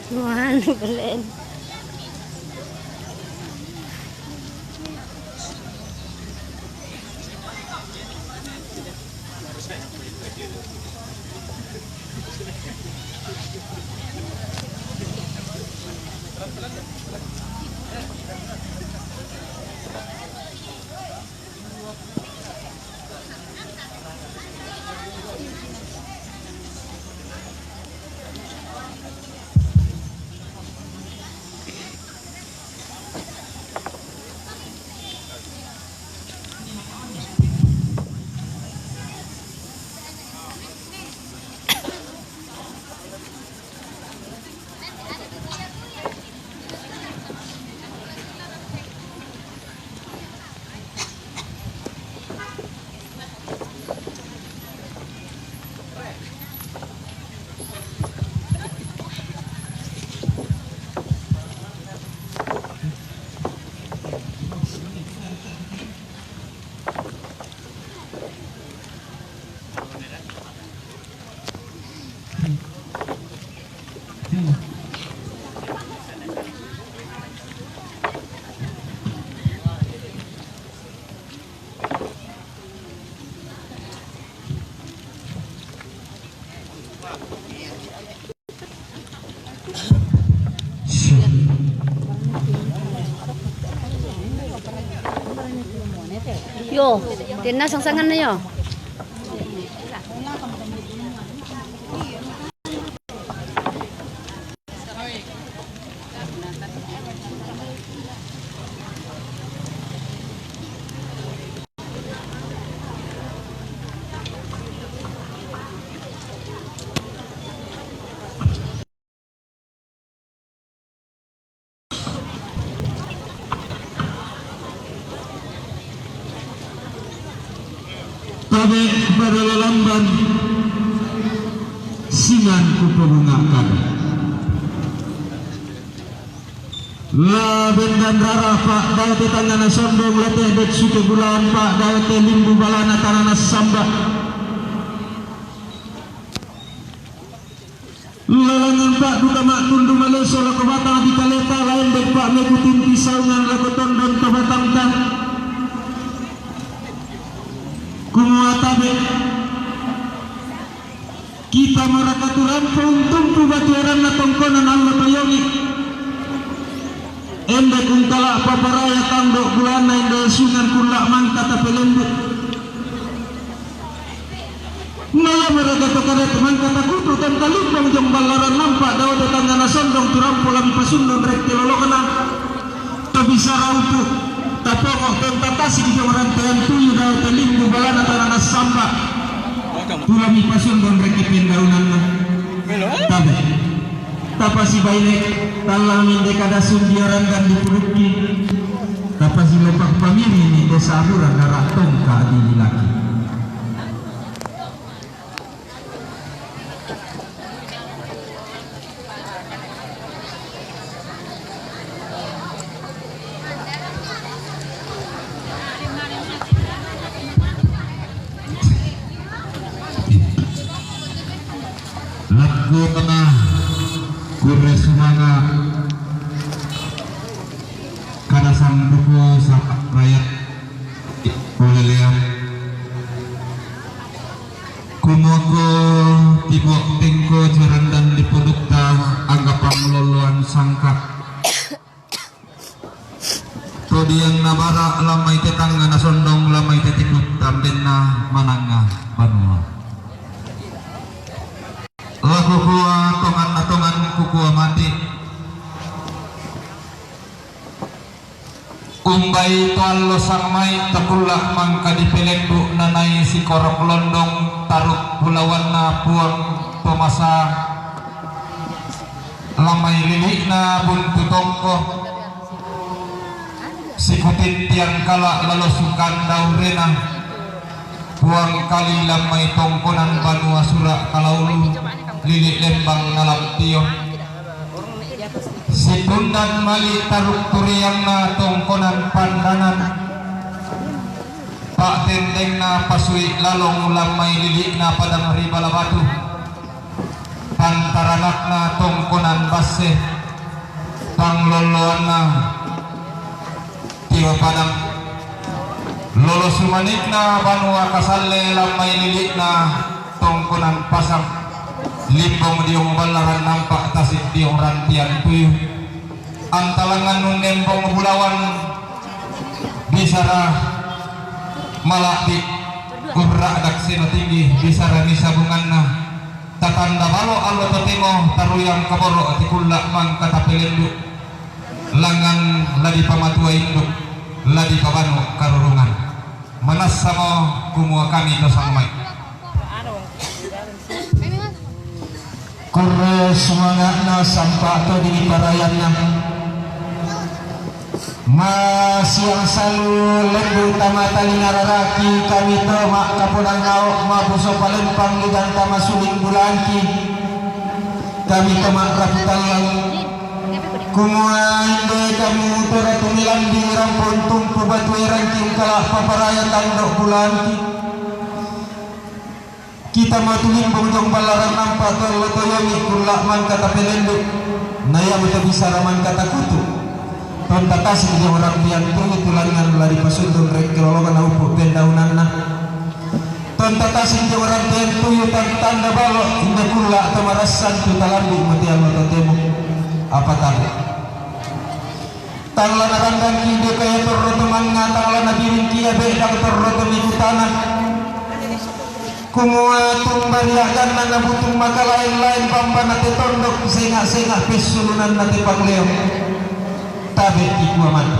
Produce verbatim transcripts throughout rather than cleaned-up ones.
Anu, belen. Yo, tenna sangsanganna yo. Tabe' pada lalamban singan kupobunga'kan. La bendan rara pa' dao te tangngana sondong, la te'de' suke bulaan pa' dao te limbu balana tanana samba. Lalangngan pa'duka ma'tundu maleso lako batang dikaleta, laendek pa'mekutinti saungan lako tondon to batangta. Kumua tabe', kita maraka turampo untumpu batu eranna tongkonan allo toyongi. Endek ungkala' paparaya tando' bulanna ende sungan kulla' mangka tapelembu'. Naya maraga to kadatu mangka takutu tentalimbong jong ballaran nampa' dao te tangngana sondong turampo lami pasundon rekke lolokna. Tabisara upu', tapongo' tenta tasik jong rantean tuyu dao te limbu balana tanana samba. Tulami pasundon rekke pendaunanna. Tabe'. Tapasibaine, tallang minde kada sumbi orandan dipudukki. Tapasilopak pamiri minde saburan dara tongka dililaki. Lakkona kurre sumanga' kada sambuku sapa' rayat polelean. Kumuako tibo' tengko jarandan di pudukta angga panguloloan sangka'. Todiang na bara' lamai te tangngana sondong lamai te tipu tambenna mananga banua. La kukua tonganna tongan kukua mati. Umbai to allo sangmai takulla' mangka dipelembu' nanai sikorok londong taruk bulawanna Puang Tomasa. Lamai lili'na buntu tongko, sikutintiang kala' lalo sukan daurena, Puang Kali lamai tongkonan banua sura' kalaulu, lili' lembang nalam tio. Situndan mali' taruk turiangna tongkonan pandanan, pa'tendengna pasui' lalong lamai lili'na padang ri bala batu. Pantaranakna tongkonan basse, panglolloanna tiwa padang, lolo sumanikna banua kasalle, lammai lilikna tongkonan pasang, limbong diong ballaran nampa, tasik diong rantian tuyu. Antalangan nunnembong bulawan, bisara mala'bi, gurra daksena tinggi, bisara nisabunganna. Tatanda balo allo totemo, taruyang kaboro tikulla mangka tapelendu, langngan la dipamatua induk, la dipabanu karurungan. Manassamo kumua kami to sangmai. Kurre sumanga'na sampa to di parayanna. Masiang salu lembu tama talinga raraki, kami to makkapodang nao mabuso palempang di ganta masuling bulangki. Kami to makrapu tallang. Kumua inde kami utara tumilambi rampon tumpu batu erangki, engkala paparaya tando bulangki. Kita matulimbung jong ballaran nampa to allo toyomi kulla mangka tapelendu, na iamoto bisara mangka takutu. Tonta tasik jong rantian tuyu, tulangan la dipasundun rekke lolongna upu pendaunanna. Tonta tasik jong rantian tuyu, tantanda balo inna kulla to marassan tu talambi mutian lo totemo. Apa tabe? Tang la narandangki deka ia torro to mangnga, tang la nabiringki ia be'dang torro to mikutana. Kumua tumba riaganna nabutung makalaen-laen bamba nate tondok, senga-senga pessulunanna te pangleo. Tabe kikua mate.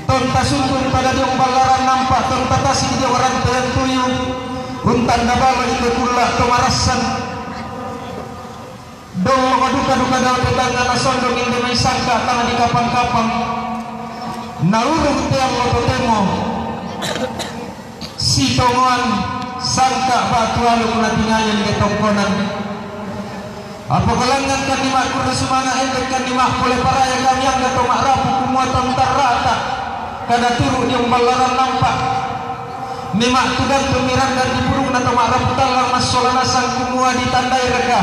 Tonta sundun pada diong ballaran nampa, tonta tasik diong rantean tuyu. Untanda balo inde kulla to marassan. Dollo duka-duka dao te tangngana sondong inde mai sangka tang dikapang-kapang. Naurung teang lo totemo. Sitongoan sangka batu aluk natingayan de tongkonan. Apokalangan kan dimakkurre sumanga endek kan dimak pole paraya kami angga to ma'rapu kumua tang tarrata. Kada turu diong ballaran nampa. Memang tugantung miranda di purungna to ma'rapu tallang massola nasang kumua ditandai reka.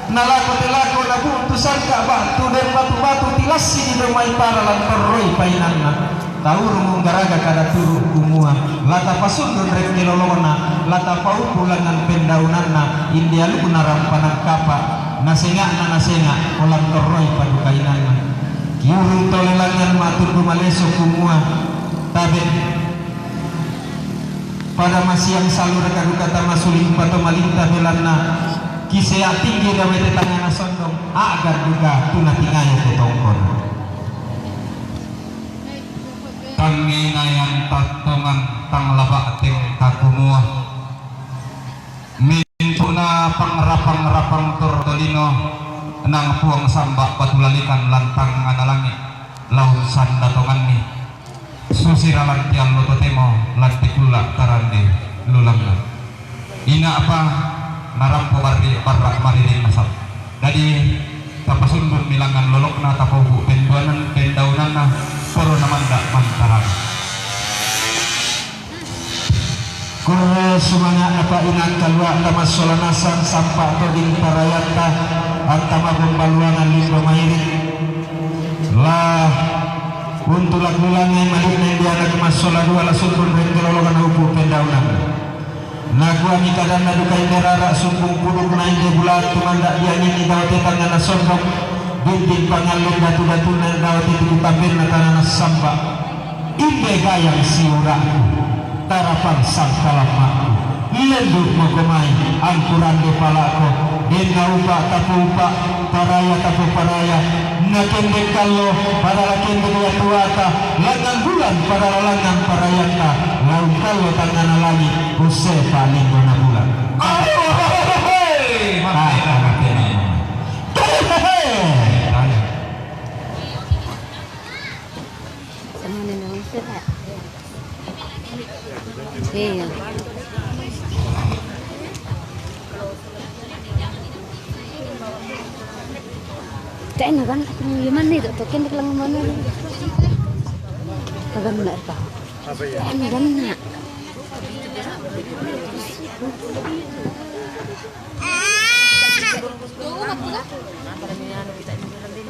Nalako te lako nabu'tu sangka ba'tu den batu-batu tilassi di domai para lan torroi painanna. Taurung garaga kada turu kumua, la tapasundun rekke lolona, la tapaupu langngan pendaunanna, inde alukna rampanan kapa, nasenga'na nasenga, ko lan torroi padukainanna. Kiurung tole langngan matundu maleso kumua, tabe. Pada masiang salur kaduka tama suling pato malinta belanna, kisea tinggi dawete tangana sondong, a'gan duka tu natingayo te tongkon. Tangnginayan tattongan tang laba teng takumua. Mintu'na pangrapang-rapang tor tolino, nang Puang samba batu lalikan lantang ngana langi, laun sanda tonganni. Susira lanti allo totemo, lanti kulla tarande lulangna. Ina apa narampo barri barra mariring nasab. Dadi tapasundun milangan lolokna, tapaupu penduanan pendaunanna, poro namanda mantarang. Kurre sumanga'na pa inang kalua'ta massola nasang sampa toding parayatta, antama bombaluangan lindo mairing. La untulak lulangai mali'na inde anak massola dua la sundun rekke lolongan upu pendaunan. Nakuami kadanna duka inde rara sumpung puduk na inde bulaan tumanda diangini dao te tangana sondong, bintin pangallin datu-datuna dao te tuku tambenna tanana samba. Inde gayang siura'ku, tarapang sangkalamma'ku, lenduk mako mai, angkurande pala'ko, denna upa tapoupa, paraya tapoparaya, nakendek kallo, padala kendek yatuata, langan bulan, padala langan parayatta, laung kallo tangngana langi, usse palingona bulan. Ayo, hehehe, mati, mati, mati. Hehehe. Sama nih, Bang. Set, ya? Iya. Cek ini kan, gimana itu? Token di mana? Apa ya? Cek ini kan, nak.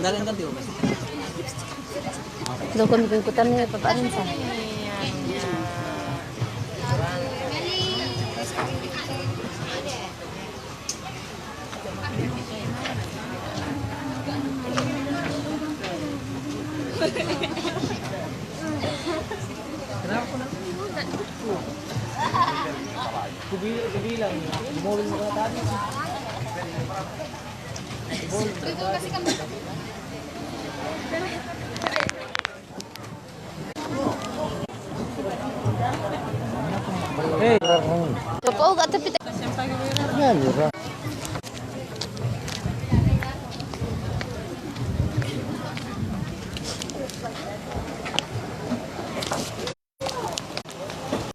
Daw kami kung kutan ni Papa Arin sa. Kapag at pita. Yan, di ba?